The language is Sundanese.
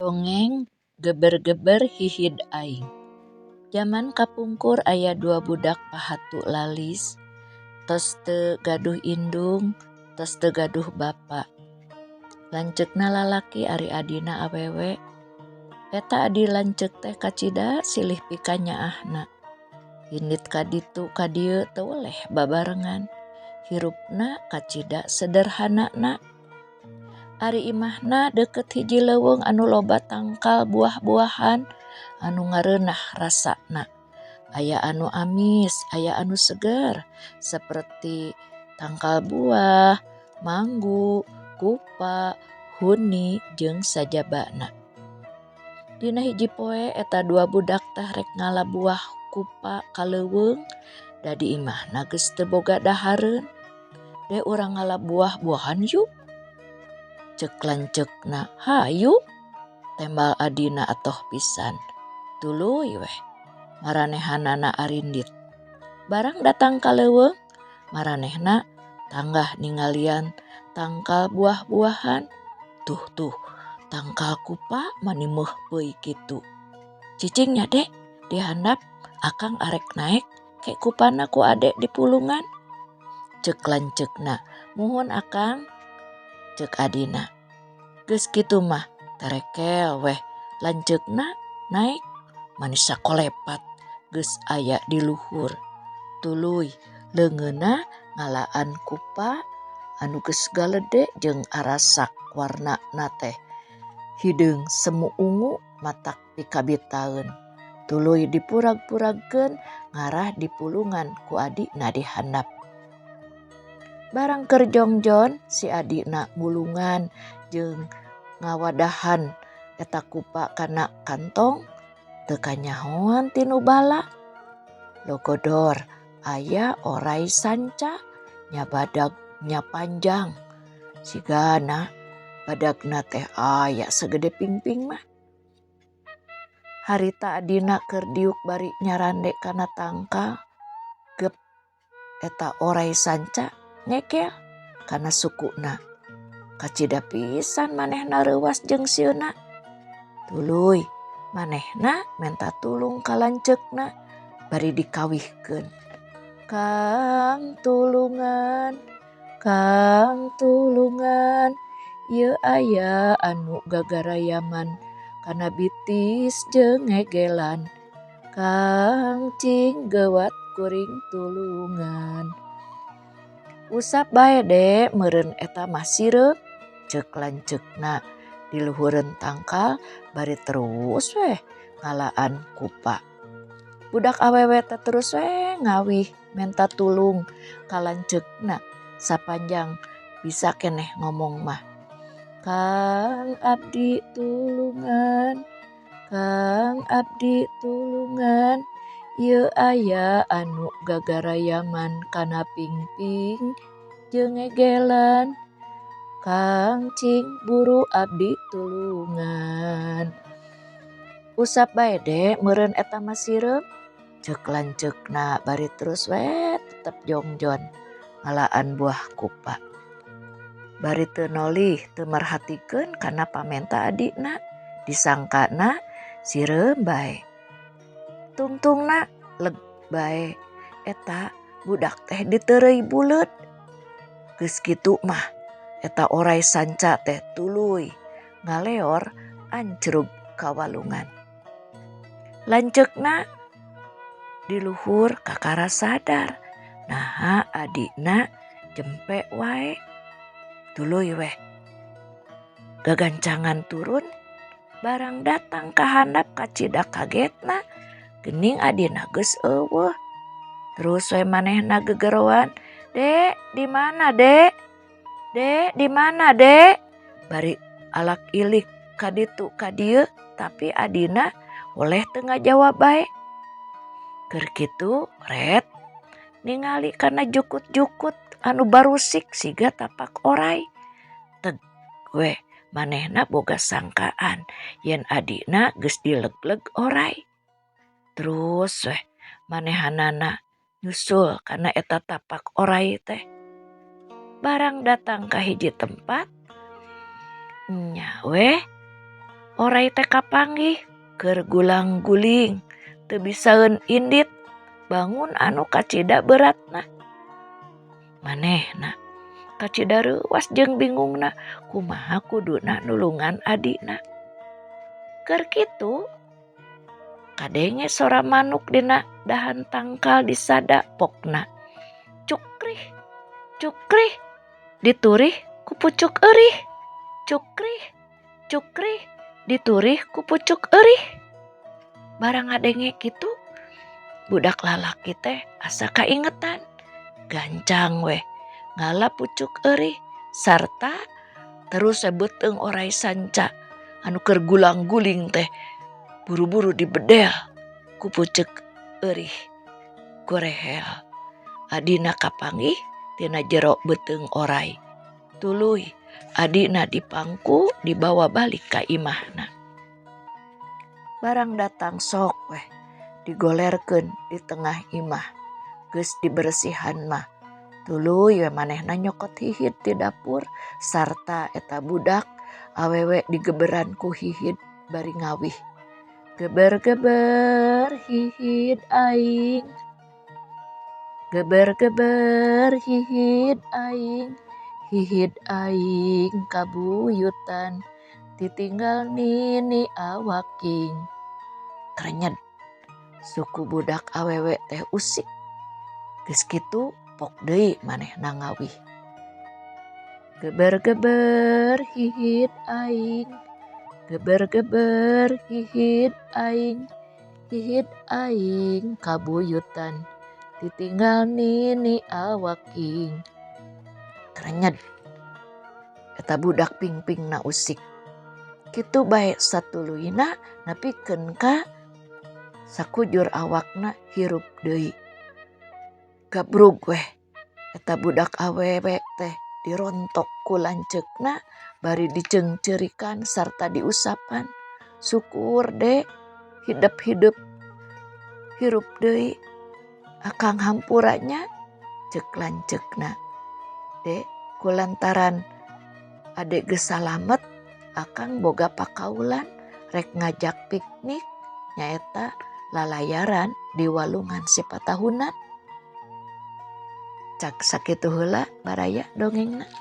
Dongeng Geber-geber Hihid Aing. Jaman kapungkur aya dua budak pahatu lalis, tos teu gaduh indung, tos teu gaduh bapa. Lanceukna lalaki ari adina awewe. Eta adi lanceuk teh kacida silih pikanyaahna. Indit ka ditu ka dieu teu weleh babarengan. Hirupna kacida sederhanana. Ari imahna deukeut hiji leuweung anu loba tangkal buah-buahan anu ngareunah rasana. Aya anu amis, aya anu seger saperti tangkal buah, manggu, kupa, huni jeung sajabana. Dina hiji poe eta dua budak teh rek ngala buah kupa ka leuweung da di imahna geus teu boga dahareun. "Dek, urang ngala buah-buahan yuk," cek lanceukna. "Hayu," tembal adina atoh pisan. Tuluy weh maranehanana arindit. Barang datang ka leuweung, maranehna tanggah ningalian tangkal buah-buahan. "Tuh tuh, tangkal kupa mani meuhpeuy kitu. Cicing nya, Dek, di handap, Akang arek naek ke kupana ku Adek dipulungan," cek lanceukna. "Muhun, Akang," cek adina. Geus kitu mah terekel weh lanceukna naek, mani sakolepat geus aya di luhur. Tuluy leungeunna ngalaan kupa anu geus galede jeung arasak warnana teh hideung semu ungu matak pikabitaeun. Tuluy dipurag-puragkeun ngarah dipulungan ku adina di handap. Barang keur jongjon si adina mulungan jeung ngawadahan eta kupa kana kantong, teu kanyahoan ti nu bala. Logodor aya oray sanca nya badag nya panjang. Sigana badagna teh aya sagede pingping mah. Harita adina keur diuk bari nyarande kana tangkal, gep eta oray sanca ngegel kana sukuna. Kacida pisan manehna reuwas jeung sieunna. Tuluy manehna menta tulung ka lanceukna bari dikawihkeun. "Kang, tulungan, Kang, tulungan, ieu aya anu gagarayaman kana bitis jeung ngegelan. Kang, cing geuwat kuring tulungan." "Usap bae, Dek, meureun eta mah sireum," cek lanceukna di luhureun tangkal bari terus weh ngalaan kupa. Budak awewe teh terus we ngawih menta tulung ka lanceukna sapanjang bisa keneh ngomong mah. "Kang, abdi tulungan, Kang, abdi tulungan, ieu aya anu gagarayaman kana pingping jeung ngegelan. Kang, cing buru abdi tulungan." "Usap bae, Dek, meureun eta mah sireum," cek lanceukna bari terus we tetep jongjon ngalaan buah kupa. Bari teu nolih teu merhatikeun kana pamenta adina, disangkana sireum bae. Tungtungna leg bae eta budak teh diteureuy buleud. Geus kitu mah eta oray sanca teh tuluy ngaleor ancrub ka walungan. Lanceukna di luhur kakara sadar naha adina jempe wae. Tuluy weh gagancangan turun, barang datang ka handap kacida kagetna, geuning adina geus euweuh. Terus we manehna gegeroan, "Dek, di mana, Dek? Dek, di mana, Dek?" Bari alak ilik ka ditu ka dieu, tapi adina oleh teu ngajawab bae. Keur kitu ret ningali kana jukut-jukut anu barusik siga tapak oray. Teg weh manehna boga sangkaan yen adina geus dilegleg oray. Terus weh manehanana nyusul kana eta tapak oray teh. Barang datang ka hiji tempat, nya weh. Oray teh kapanggih keur gulang-guling teu bisaeun indit bangun anu kacida beratna. Manehna kacida reuwas jeung bingungna kumaha kuduna nulungan adina. Keur kitu kadenge sora manuk dina dahan tangkal disada pokna. Cukrih cukrih diturih ku pucuk eurih. Cukrih cukrih diturih ku pucuk eurih. Barang ngadenge kitu budak lalaki teh asa kaingetan gancang weh ngala pucuk eurih sarta terus we beuteung oray sanca anu keur gulang-guling teh buru-buru dibedel ku pucuk eurih gorehel. Adina kapanggih tina jero beuteung oray. Tuluy adina dipangku dibawa balik ka imahna. Barang datang sok weh digolerkeun di tengah imah geus diberesihan mah. Tuluy we manehna nyokot hihid ti dapur sarta eta budak awewe digeberan ku hihid bari ngawih. Geber-geber hihid aing. Geber-geber hihid aing. Hihid aing kabuyutan ditinggal nini awaking. Krenyed suku budak awewe teh usik. Geus kitu pok deui manehna ngawih. Geber-geber hihid aing. Geber-geber hihid aing. Hihid aing kabuyutan ditinggal nini awaking. Krenyed eta budak pingpingna usik. Kitu bae satuluyna nepikeun ka sakujur awakna hirup deui. Gabrug weh eta budak awewe teh dirontok ku lanceukna bari diceungceurikan sarta diusapan. Syukur dek hidep-hidep hirup deui. Akang hampura nya ceuk lanceukna. Dek kulantaran adek geus salamet akang boga pakaulan rek ngajak piknik nyaeta lalayaran di walungan Sipatahunan. Cak sakitu heula baraya dongengna.